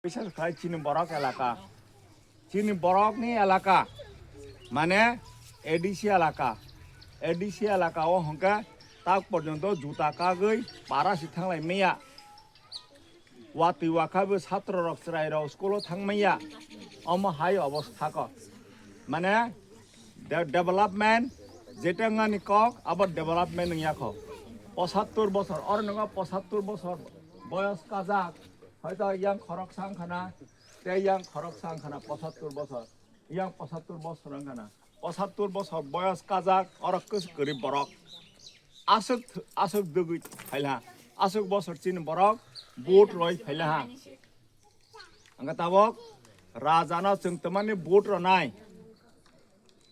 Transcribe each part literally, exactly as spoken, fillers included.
Bisas khlai chini borok elaka. Chini borokni elaka. Mane A D C elaka. A D C elaka o hwnkhe tak porjonto juta kagwi para si thanglai maya. Watwi wakha bo satro rok chwrai rok school o thang maya. Omo hai obostha ko. Mane de-, development jeta wngani kok abo development wngya kho. Pochattor bosor, oro nwngo pochattor bosor boyos kajak. Hoito yang khoroksa wngkhana, tei yang khoroksa wngkhana pochattor bosor. Yang pochattor bosor wngkhana. Pochattor bosor boyos kajak, oro kwswk kwrwi borok. Aswk, aswk dugwi phaila. Aswk bosor chini borok vote roi phaila ha. Angkha tabok rajano chwng twmani vote rwnai.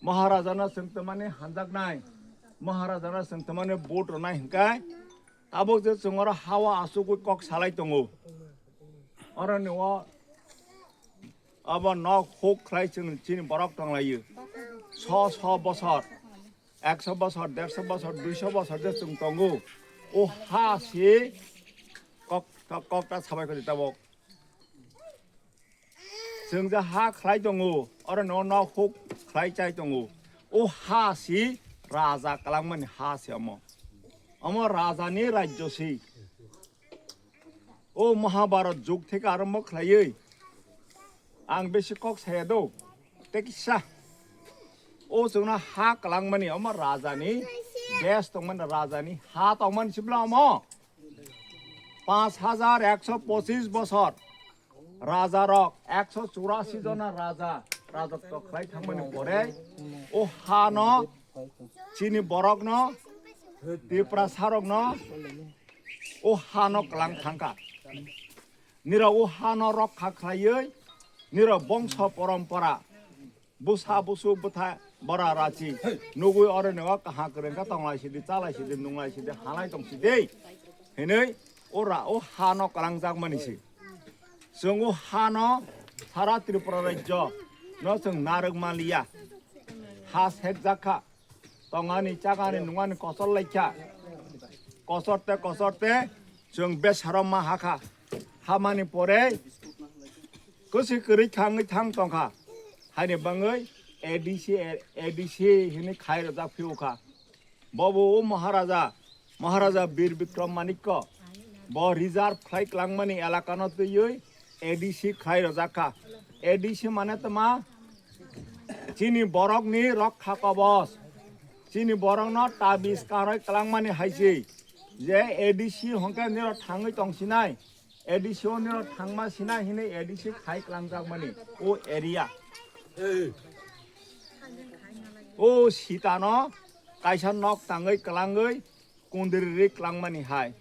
Maharajano chwng twmani hanjaknai. Maharajano chwng twmani vote rwnai hwnkhe tabok je chwng oro hawa asugwi kok salai tongo. Oroni o abo nok huk khlai chwng chini borok tonglaio. So so bosor, ekso bosor, derso bosor, duiso bosor je chwng tongo. O ha si kok, kok, kok ta sabai kho tabok. Chwng je ha khlai tongo, oro no nok huk khlai chai tongo. O ha si raja kwlangmani ha si omo. Omo rajani rajyo si. O Mahabharat jug theke arombo khlaiwi ang besi kok saya do. Tei kisa. O chwngno ha kwlangmani omo rajani desh tongmani rajani ha tongmani sibla omo. Panch hajar ekso pochis bosor. Raja rok ekso churasi jona raja rajotwo khlai thangmani pore o hano chini borokno Tiprasa rokno o hano kwlang thangkha. Nirok o hano rokha khlaiwi nirok bongso porompora bwsa bwswk bwtha bora rachi nugwi oro neo kaha kwrwngkha tonglai sidi chalai sidi nunglai sidi halai tong sidi hinwi ora o hano kwlangjakmani si. Chwng o hano sara Tripura rajyo no chwng narwk manliya. Ha sekjakha. Tongani, chagani, nungani kosor laikha. Kosor te, kosor te, chwng besaro ma hakha. Hamani pore, kwswi kwrwi thangwi thang tongkha. Haini bangwi A D C, A D C hini khai rwjak phiukha. Bobo o Maharaja, Maharaja Bir Bikram Manikya, bo reserve khlai kwlangmani elakano twiwi A D C khlai rwjak kha. A D C mane tma chini borokni rokha kobos. Chini borokno tabis karwi kwlangmani hai se. Je A D C hwnkhe nirok thangwi tong sinai. A D C o nirok thangma sinai hinwi A D C khai kwlangjakmani o area. O sitano kaisa nok tangwi kwlangwi kundri ri kwlangmani hai.